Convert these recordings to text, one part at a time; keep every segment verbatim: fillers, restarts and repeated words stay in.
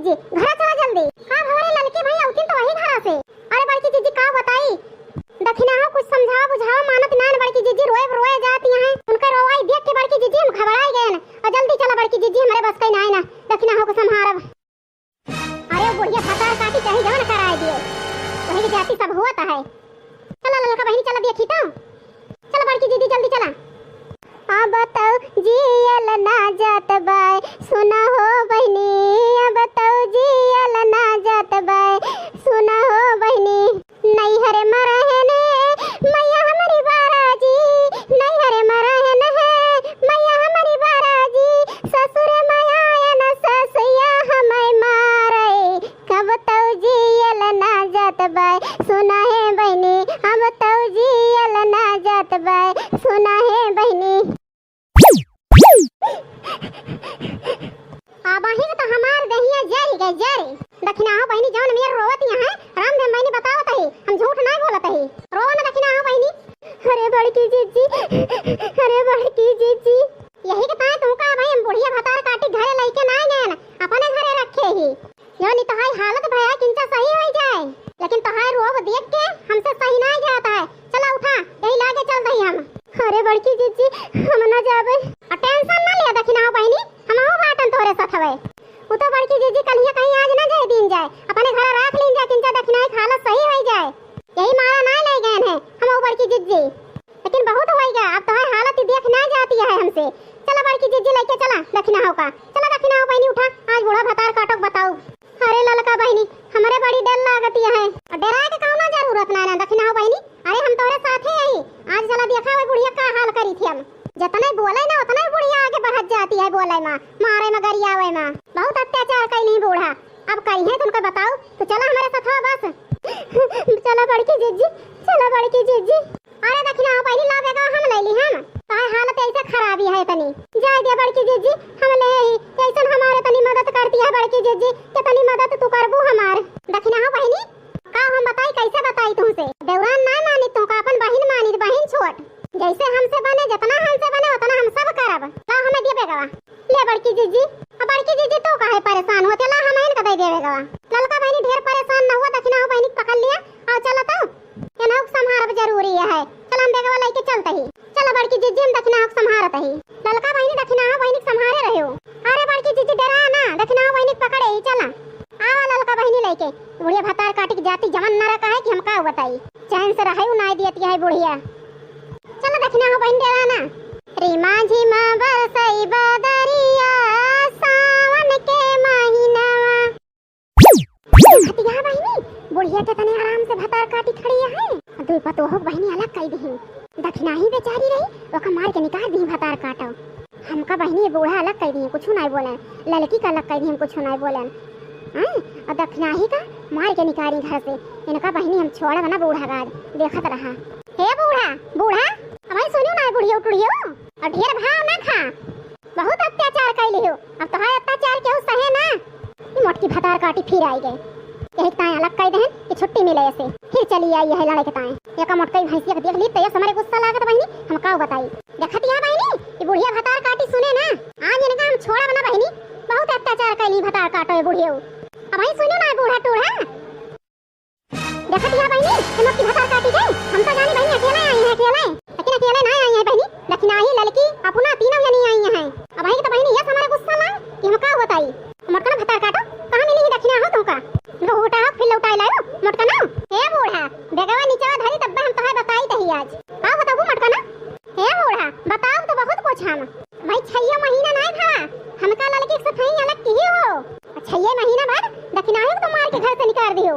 घरा चला जल्दी। का भवा रे ललकी भई, अउतिन तो वही घरा से। अरे बड़की जिज्जी का बताई, दखिनहा कुछ समझावा बुझावा मानत नाइन बड़की जिज्जी, रोए रोए जात यहाँ। उनका रोवाई देख के बड़की जिज्जी हम घबराई गए। और जल्दी चला बड़की जिज्जी, हमरे बस कई नाइन ना, दखिनहा को संभारब। अरे वो बुढ़िया भतार काटी चाही जवन कराए दिए, वही के जाति सब हुआ है। चला ललका बहिनी, चला देखी तो। चला बड़की जिज्जी, जल्दी चला। अब तौ जियल ना जात बाय, सुना हो बहिनी, अब तौ जियल ना जात बाय, सुना हो बहिनी। नैहर मा रहेन है मैया हमरी बाराजी, नैहर मा रहेन है मैया हमरी बाराजी, ससुर मा आयन ससुया हमै मारै। कब तौ जियल ना जात बाय, सुना है बहिनी, अब तौ जियल ना जात बाय, सुना है बहिनी। अबहीं तो हमार देहिया जरि गए, जरि। दखिनहा बहिनी जौन मेर रोवत यहाँ, रामधन बहिनी बतावत ही, हम झूठ नाहीं बोलत ही। रोवा ना दखिनहा बहिनी। अरे बड़की जिज्जी, अरे बड़की जिज्जी। यही के ताईं तुमका भाई हम बुढ़िया भतार काटी घरे लइके नाहीं गएन, अपने घरे रखे ही। जौन ई तोहाई हालत भया किंचा सही होइ जाए, लेकिन तोहाई रोब देख के हमसे सही नाहीं जात है। चला उठा, यही लागे चल दही हम। अरे बड़की जिज्जी, हम ना जाबे। आ tension ना लिया दखिनहा बहिनी, हमहू बाटन तोरे साथ हवे। उ तो बड़की जिज्जी कलिया कहीं आज ना जाए दीन जाए, अपने घर राख लीन जाए, किंचा दखिनहा के हालत सही होइ जाए। यही मारा ना ले गए हैं हम बड़की जिज्जी। लेकिन बहुत होइगा, अब तोहार हालत ही देख ना जाती है हमसे। चला बड़की जिज्जी लइके चला दखिनहा का। चला दखिनहा बहिनी उठा, आज बूढ़ा भतार काटो के बताऊ। अरे ललका बहिनी, हमरे बड़ी डर लागती है। और डराए के कौनो जरूरत ना, ना दखिनहा बहिनी। अरे हम तोरे साथे ही। आज चला देखा वही बुढ़िया का हाल करी थी हम। जतने बोले ना उतने बुढ़िया आगे बढ़त जाती है बोले मा, मारे मा, गरियावे मा। बहुत अत्याचार कैली बूढ़ा। अब करिहे तुमको बताऊ, तो चला हमरे साथ बस। चला बड़की जिज्जी, चला बड़की जिज्जी। अरे दखिनहा बहिनी, ला बेगवा हम लइ ली हम। तोहार हालत ऐसे खराबी है तनी। जाए दे बड़की जिज्जी, हम ले ही। कैसन हमारे तनी मदद करती है बड़की जिज्जी, के तनी मदद तू करबू हमार। दखिनहा बहिनी, का हम बताई, कैसे बताई तुमसे? देवरान ना मानी तुमका, अपन बहिन मानी, बहिन छोट। जैसे हमसे बने, जितना हमसे बने, उतना हम सब करब। ला हमें दे बेगवा। ले बड़की जिज्जी, अब बड़की जिज्जी तू काहे परेशान होते, ला हम इनका दे देवे गवा। ललका बहिनी ढेर परेशान न हुआ, दखिनहा बहिनी के पकड़ लिया, और चला तो, इनहू के संभारब जरूरी है। चल हम बेगवा लइके चलत ही। चला बड़की जिज्जी, हम दखिनहा के संभारत ही। ललका बहिनी दखिनहा बहिनी के संभारे रह्यो। अरे बड़की जिज्जी डरा ना, दखिनहा बहिनी के पकड़े ही, चला। आवा ललका बहिनी लइके, बुढ़िया भतार काटी के जाति जवन नरक है कि हम का बताई। चैन से रहे उ नाय दियत है बुढ़िया। चला दखिनहा बहिनी डरा ना। रीमा झीमा बरसई बदरिया, सावन के महीनवा। हतिया बहिनी, बुढ़िया के तने आराम से भतार काटी खड़ी है। दुई पतोह बहिनी अलग कई दिही। दखिनही बेचारी रही, ओका मार के निकाल दिही भतार काटो। हमका बहिनी ये बूढ़ा अलग कई दिही, कुछ नाय बोले। ललकी का अलग कई दिही, हम कुछ नाय बोले। हैं? और दखिनही का मार के निकारी घर से। इनका बहिनी हम छोड़ब ना बूढ़ा गाज, देखत रहा। हे बूढ़ा, बूढ़ा, अबहीं सुनियो ना बुढ़ियो टुढ़ियो, और ढेर भाव ना खा। बहुत अत्याचार कैली हो, अब तोहार अत्याचार केहू सहे ना। ई मोटकी भतार काटी फिर आई गए। यही के ताए अलग कह देहन कि छुट्टी मिले ऐसे, फिर चली आई यह लड़े के ताए। एका मोटकई भैंसिया के देख ली तो ये हमरे गुस्सा लागत बहिनी, हम का बताई। देखत या बहिनी, ई बुढ़िया भतार काटी सुने ना, आज इनका हम छोड़ब ना बहिनी, बहुत अत्याचार कैली भतार काटो ये बुढ़ियो। अबहीं सुनो ना बूढ़ा टूढ़ा। देखत या बहिनी, ये मोटकी भतार काटी के, हम तो जानी बहिनी अकेले आई हैं, अकेले। लेकिन अकेले ना आई हैं बहिनी, दखिनही ललकी अपना तीनों जनी आई हैं। अबहीं तो बहिनी ये हमरे गुस्सा लाए कि हम का बताई। मोटका ना भतार काटो, कहाँ मिली ही दखिनहा तुमका? लौटा हो, फिर लौटाए लायो, मोटका ना। ए बूढ़ा, बेगवा नीचवा धरी तब हम तोहे बताई तही आज। का बताबू मोटका ना? ए बूढ़ा, बताओ तो बहुत कुछ हम। भाई, छइयो महीना नाय भवा, हमका ललकी के सथई अलग किही हो। छइये महीना बाद दखिनही तो मार के घर से निकाल दियो।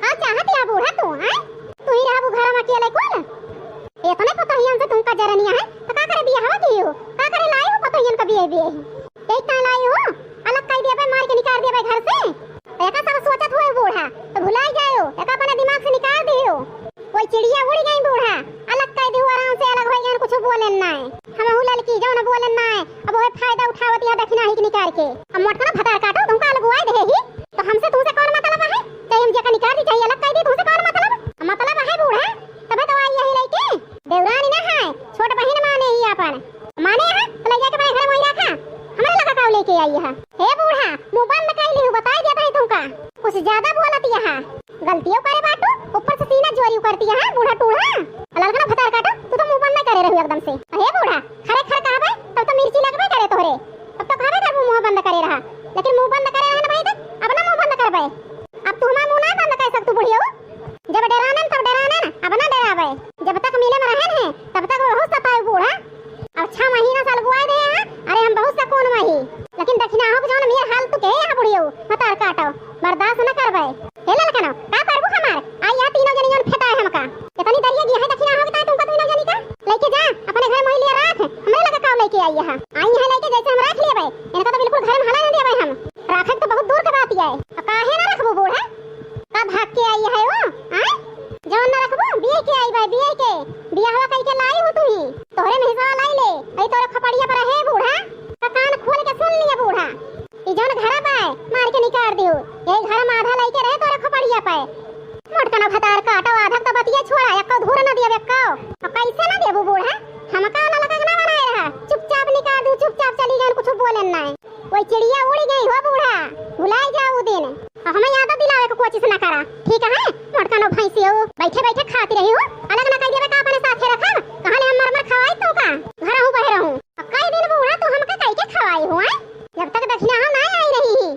का चाहत या बूढ़ा तू, हैं? तू ही रहबू घर में अकेले कुल? इतने पतोहियन से तुमका जरनिया है, तो का करे बियाहवा किही हो? का करे लाई हो पतोहियन का बिये बिये? यही का लाई हो? अलग कई देबे, मार के निकाल देबे घर से। एका सब सोचत हुए बूढ़ा, तो भुलाई जायो, एका अपने दिमाग से निकाल दियो। कोई चिड़िया उड़ गई बूढ़ा, अलग कह दियो, आराम से अलग हो गए, कुछ बोले ना है। हमहू ललकी जौन बोले ना है, अब वह फायदा उठावत या दखिनही के निकाल के। अब मोटका ना भतार काटो, तुमका अलगुआई दे ही, तो हमसे तुमसे कौन मतलब है? चाहे हम जेका निकाल दी, चाहे अलग कह दी, तुमसे कौन मतलब? मतलब है बूढ़ा, तबे तो आई यही लइके। देवरानी ना है, छोट बहिन माने ही अपन। माने है, तो ले जाके अपने घर में ही रखा। हमारे लगा का लेके? आई है। हे बूढ़ा, मुँह बंद कइ लिहू, बताइ देत ही तुमका। कुछ ज्यादा बोलत यहाँ। गलतियो करे बाटू, ऊपर से सीना जोरी करती है, बूढ़ा टूढ़ा। ललकना भतार काटो, तू तो मुँह बंद करे रहू एकदम से। हे बूढ़ा, खरे खर कहबे, तब तो मिर्ची लगबे करे तोहरे। अब तो कहबे करबू मुँह बंद करे रहा, लेकिन मुँह बंद करे रहा ना भाई, तो अब ना मुँह बंद करबे। अब तू हमार मुँह ना बंद कर सकतू बुढ़ियो। जब डेरानन तब डेरानन, अब ना डेराबे। जब तक मिले में रहन है, तब तक बहुत सताए बूढ़ा। अब छह महीना साल बुआए रहे हैं, अरे हम बहुत सकून में ही। लेकिन दखिनाहो के जौन मेर हाल तू के यहाँ बुढ़ियो, भतार काटो, बर्दाश्त न करबे। हे ललकनो, का करबू हमार? आई यहाँ तीनों जनी जौन फेटाए हमका। इतनी दरिया गिया है दखिनाहो के ताई तुमका तीनों जनी का। लेके जा, अपने घर मोही लिए राख, हमरे लगे काव लेके आई यहाँ। आई यहाँ लेके जैसे हम राख लेबे, इनका तो बिल्कुल घर में हला न देबे हम। राखे के तो बहुत दूर के बात है। आ काहे ना रखबू बूढ़ा? का भाग के आई है वो? आय? जौन ना रखबू, बियाह के आई भाई, बियाह के। बियाहवा कई के लाई हो तू ही। तोहरे में हिस्सा लाई ले। अई तोरे खोपड़िया पर है बूढ़ा। का कान खोल के सुन लिया बूढ़ा। ई जौन घरा बा, मार के निकाल दियो। यही घर में आधा लाई के रहे तोरे खोपड़िया पे। मोटकनो भतार काटो, आधा तो बतिया छोड़ा, एको धूर ना दिया एको। अब कैसे ना देबू बूढ़ा? हमका ना लगा ना बनाए रहा। चुपचाप निकाल दू, चुपचाप चली गई, कुछ बोले ना। वही चिड़िया उड़ी गई हो बूढ़ा, भुलाई जाओ उ दिन। अब हमें याद दिलावे के कोशिश ना करा, ठीक है? मोटकनो भैंसी हो, बैठे बैठे खाती रही हो, अलग ना कह देवे का अपने साथे रखब, कहाँ ले हम मर मर खवाई तू का, घर हूँ बहर हूँ। अब कई दिन बूढ़ा तू हमके कह के खवाई हो, हैं? जब तक दखिना हम ना आई रही ही।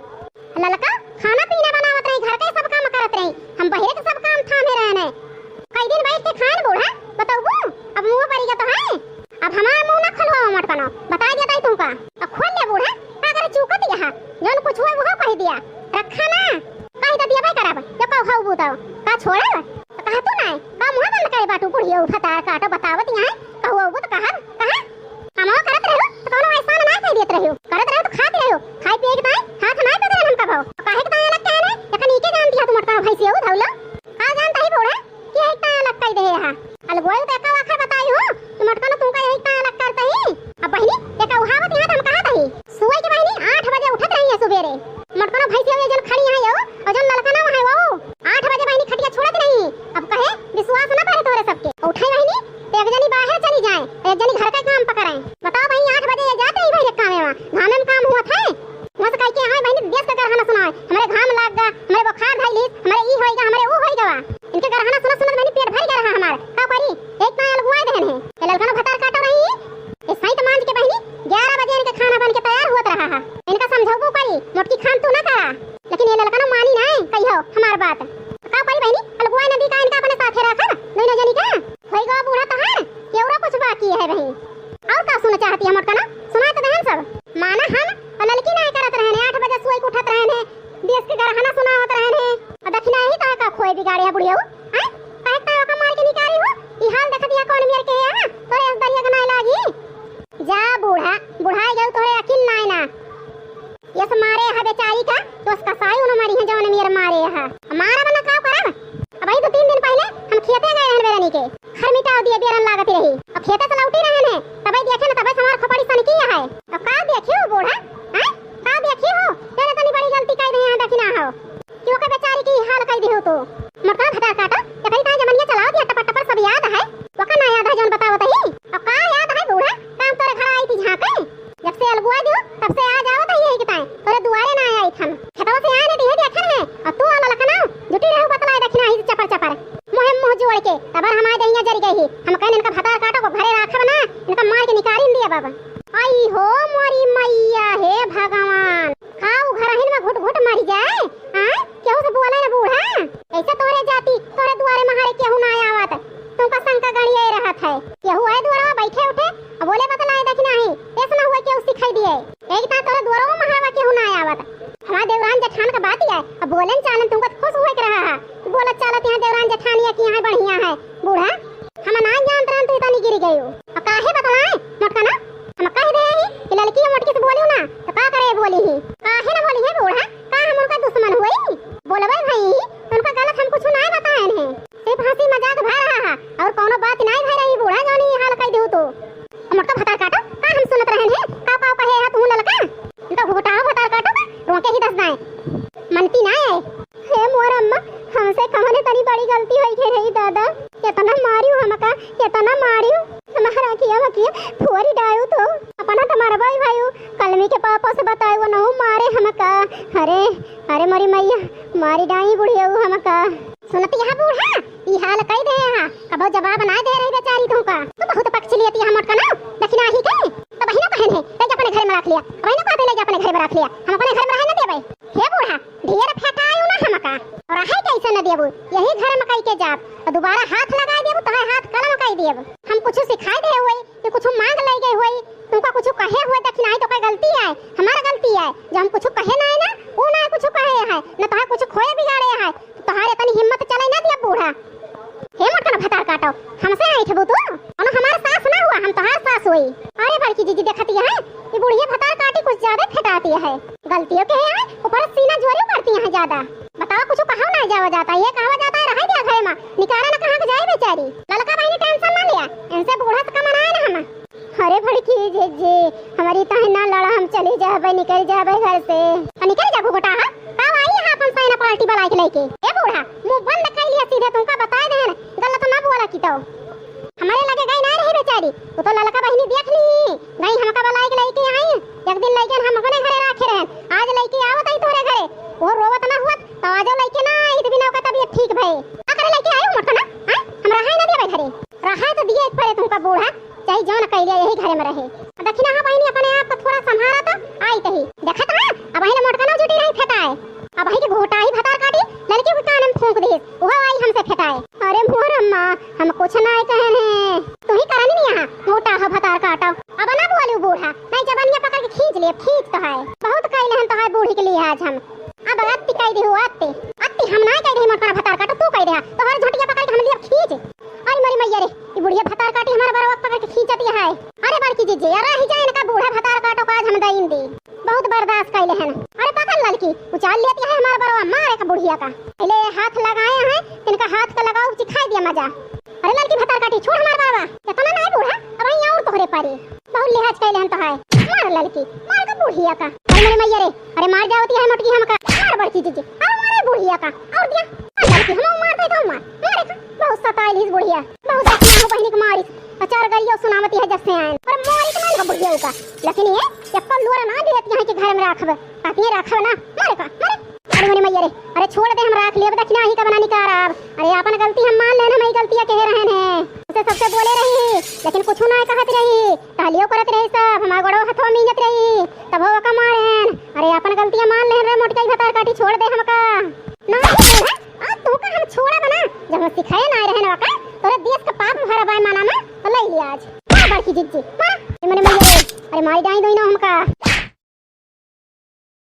ललका खाना पीना बनावत रही, घर के सब काम करत रही, हम बहिरे के सब काम थामे रहने। कई दिन बैठ के खाएन बूढ़ा, बतौबू? अब मुँह पड़ी गया तो है। अब हमार मुँह ना खोलवाओ मोटकनो, बता दिया ताई तुमका। अब खोल ले बूढ़ा, का करे चूकत यहाँ, जौन कुछ हुआ वो कह दिया, रखा ना, कह तो दिया भाई करब, जो कहू हऊ बूतो, का छोड़ब? तो कहा तू ना, का मुँह बंद करे बाटू बुढ़ियो, भतार काटो बतावत यहाँ, कहू हऊ बूत कहब, कहा? हमहू करत रहो तो कौनो एहसान ना कह देत रहो, करत रहो तो खात रहो, खाए पिए के ताई हाथ ना पे देन हम कबो। काहे के ताई अलग कहने, एखन इके जान दिया तू मोटका भैंसी हो धौलो। का जानता ही बूढ़ा कि एक ताई अलग कह दे हा। अलगोई तो एका आखा बताई हो कि मोटका न तुमका यही ताई अलग करता ही। अब बहिनी, एका उहावत यहाँ तो हम कहा था ही। सुबह के बहिनी आठ बजे उठत रही है सुबेरे। मोटका न भैंसी हो ये जन खड़ी है यो, और जन ललका ना है वो। आठ बजे बहिनी खटिया छोड़त नहीं। अब कहे विश्वास ना करे तोरे सबके। उठाई बहिनी, तो एक जनी बाहर चली जाए, एक जनी घर का काम पकड़े। बताओ बहिनी, आठ बजे ये जाते ही भाई कामे में, घामे में काम हुआ था। वहाँ से कह के आए बहिनी, देश का गरहाना सुनाए, हमरे घाम लाग गा, हमरे बुखार धइलिस, हमरे ई होइगा, हमरे ऊ होइगा। इनके गरहाना सुनत सुनत बहिनी पेट भर गया रहा हमार। का करी? एक ताई अलगुआए देहन है। ये ललकनो भतार काटो रही, ये साइत मांझ के बहिनी ग्यारह बजे इनके खाना बन के तैयार हुआ रहा है। इनका समझौबो करी, मोटकी खान तू ना करा। लेकिन ये ललकनो मानी ना, कहियो हमार बात। का करी बहिनी, अलगुआए नदी का इनका अपने साथे रखब, दोनों जनी का। होई गवा बूढ़ा तहार, केवरा कुछ बाकी है बहिन। और का सुन चाहती है मोटकना? सुनाए तो दहन सब। माना हम और ललकी ना करत रहने, आठ बजे सोई के उठत रहने, देश के गरहना सुनावत रहने। और दखिना ही तो का खोए बिगाड़े है बुढ़िया, हैं? काहे का ओका मार के निकारी हो? ई हाल देखत या कौन मेर के है? तोरे अस दरिया गनाए लागी। जा बूढ़ा, बुढ़ाई गयो तोरे अकिल नाय ना। यस मारे हा बेचारी का, तो उसका साई उन्हों मारी है जौन मेर मारे हा। मारा बना का करब? अब वही दो तीन दिन पहले हम खेते गए रहन बेरनी के, खर मिटाव दिए बेरन लागत रही। अब खेते से लौटी रहन है, तबे देखे न तबे हमार खोपड़ी सनकी है। अब का देखियो बूढ़ा, हैं? का देखियो? तेरे तनी बड़ी गलती कह रहे हैं, देखी ना हो। कि ओकर बेचारी की हाल कई दिहु तू। मोटका भतार काटा, एकरी ताई जमनिया चलावत या टपर टपर सब याद है। ओका ना याद है जौन बतावत ही। अब का याद है बूढ़ा, काम तोरे घर आई थी झांके। जब से अलगुआ दियो, तब से आ जावत है यही के ताई। तोरे दुआरे ना आई हम। खेतवा से आए ने दिहे देखन है। और तू आला लखनऊ, जुटी रहू बतलाए दखिना ही चपर चपर। मुँह मुँह जोड़ के, तबर हमारे दहिया जरी गई ही। हम कहन इनका भतार काटो को घरे राखब ना, इनका मार के निकारिन दिया बाबा। आई हो मोरी मैया, हे भगवान। का उ घरहिन में घुट घुट मरि जाए? आय? केहू से बोले न बूढ़ा? ऐसे तोरे जाति, तोरे दुआरे महारे केहू ना आवत। तुमका शंका गणिये रहत है। केहू आए दुआरे में बैठे उठे, अब बोले बतलाए देख नाही। ऐसा ना हुए केहू सिखाई दिए। एक ता तोरे दुआरे में महारे केहू ना आवत। हमार देवरान जेठान का बात ही है। अब बोलन चालन तुमका तो खुश हुए के रहा है। बोलत चालत यहाँ देवरान जेठानिया की यहाँ बढ़िया है। बूढ़ा, हम ना जानत रहन तू इतनी गिर गई हो। अब काहे बतलाए? मोटका ना? हम कह दे ही कि लड़की मोटकी से बोलियो ना, तो का करे बोली ही? काहे ना बोली है बूढ़ा? का हम उनका दुश्मन हुई? बोलबे भई, उनका गलत हम कुछ ना बताए हैं। सिर्फ हंसी मजाक भा रहा है और कोनो बात नहीं भई रही बूढ़ा जौन ये हाल कह दियो तो। मोटका भतार काटो, का हम सुनत रहन है? का पाव कहे है तू ललका? इनका घुघुटाओ भतार काटो का, रोके ही दस दाएं। मनती ना है। हे मोर अम्मा, हमसे कमने तनी बड़ी गलती होई गई रही दादा। इतना मारियो हमका, इतना मारियो। हमारा किया वकिया फोरी डायो तो। अपना तो मरबो ही भाई, कलमी के पापा बताए वो नहु मारे हमका। अरे, अरे मोरी मैया, मारी डाई बुढ़िया हमका। सुनत यहाँ बूढ़ा, ई हाल कई दे यहाँ, कबो जवाब ना दे रही बेचारी तुमका। तू बहुत पक्ष लियत यहाँ मोटका ना, दखिना ही के। तो बहिनो कहन है, ले जा अपने घर में रख लिया। बहिनो कहते ले जा अपने घर में रख लिया। हम अपने घर में रहे न देबै। हे बूढ़ा, ढेर फेटायु ना हमका। और रहे कैसे न देबू, यही घर में कई के जाब। और दोबारा हाथ लगाए देबू, तो है हाथ कलम कई देब। हम कुछ सिखाए दे हुए, कि कुछ मांग ले गए हुए, तुमका कुछ कहे हुए, दखिना ही तो कोई गलती है, हमारा गलती है। जो हम कुछ कहे ना है ना, वो ना कुछ कहे है, न तोहार कुछ खोए बिगाड़े है। तोहार इतनी हिम्मत चले ना दिया बूढ़ा। हे मोटकन भतार काटो, हमसे ऐठबू तू? कौनो हमार सास ना हुआ, हम तोहार सास हुई। अरे बड़की जीजी देखती है, ये बुढ़िया भतार काटी कुछ ज्यादा फेटाती है। गलतियों के है, ऊपर सीना जोरी करती है ज्यादा। बताओ कुछ कहो ना जावा जाता, ये कहा जाता है रह गया घरे में, निकारा ना कहाँ के जाए बेचारी। ललका बहिनी tension ना लिया, इनसे बूढ़ा से कम ना है ना हम। अरे बड़की जीजी, हमारी ताही ना लड़ा, हम चली जाबे, निकल जाबे घर से। आ, निकल जाबू बेटा, हाँ? कब आई है अपन सेना पार्टी बुलाए के लेके? ए बूढ़ा, मुंह बंद कर लिया सीधे, तुमका बताए देन, गलत ना बोला की तो। हमारे लगे गई ना रही बेचारी, वो तो ललका बहिनी देख ली, गई हमका बुलाए के लेके आई, एक दिन लेके हम अपने घरे रखे रहन, आज लेके आवत आई तोहरे घरे, वो रोवत ना हुआ, तो आजो लेके ना आई, तो बिना ओकर तबीयत ठीक भए। का करे लेके आयो मोटका ना, हाँ? हम रहाई ना देबे घरे। रहाई तो दिए एक परे तुमका बूढ़ा, चाहे जौन कैले यही घरे में रहे। आ दखिना हाँ बहिनी अपने आप को थोड़ा संभारा तो आई तही। देखत हाँ, अब वही मोटका ना जुटी रही फेटाए। अब वही के घोटा ही भतार काटी, लड़की को कान में फूंक दीस, वह आई हमसे फेटाए। अरे मोर अम्मा, हम कुछ ना कहन है, तू ही करनी नहीं यहाँ, मोटा हो भतार काटो। अब ना बोलू बूढ़ा, नहीं जबनिया पकड़ के खींच ले, खींच तो है। बहुत कैले हम तो है बूढ़ी के लिए आज हम। अब अत्ती कह दे हो, अत्ती, अत्ती हम ना कह दे मोटका भतार काटो, तू कह दे, तोहर झोटिया पकड़ के हम लिए खींच। अरे मोरी मैया रे, ई बुढ़िया भतार काटी हमार बरवा पकड़ के खींचत है। अरे बड़की जीजी, अरे ही जाए इनका बूढ़ा भतार काटो का आज हम दईन दी। बहुत बर्दाश्त कैले हन। अरे पकड़ ललकी, उचाल लेती है हमार बरवा, मार एक बुढ़िया का। पहले हाथ लगाए हैं, इनका हाथ का लगाओ, चिखाई दिया मजा। अरे ललकी भतार काटी, छोड़ हमार बरवा। इतना नहीं बूढ़ा, अब वहीं और तोहरे पारी। बहुत लिहाज कैले हन तो है। मार ललकी, मार का बुढ़िया का। अरे मोरी मैया रे, अरे मार जावती है मोटकी हमका। मार बड़की जीजी, अरे मारे बुढ़िया का। और दिया, मार ललकी, हम मार दे तो मार। मारे का, बहुत सताइल हिस बुढ़िया। बहुत अच्छा हो बहिनी के मारिस। अचार गरियो सुनावती है जब से आयन। पर मारी तो नहीं बुढ़िया का। लेकिन ये, ये पल्लू ना देती है कि घर में रखब। कहती है रखब ना। मारे का, मारे। अरे मोरी मैया रे, अरे छोड़ दे, हम राख लेब, दखिना ही का बना निकारब। अरे आपन गलती हम मान लेन, हम ई गलतिया कहे रहन है। उसे सबसे बोले रही, लेकिन कुछ ना कहत रही, टहलियो करत रही सब, हमार गोड़ो हथवा मींजत रही, तब वो का मारेन। अरे आपन गलतिया मान लेन रे मोटका भतार काटी, छोड़ दे हमका। ना रे बूढ़ा, आज तू का हम छोड़ा बना, जब हम सिखाए ना रहन वका, तोरे देश का पाप भरा बाय माना में, तो ले लिया आज। का बड़की जिज्जी, मारा। अरे मने मैया रे, अरे मारी डाई दोई ना हमका।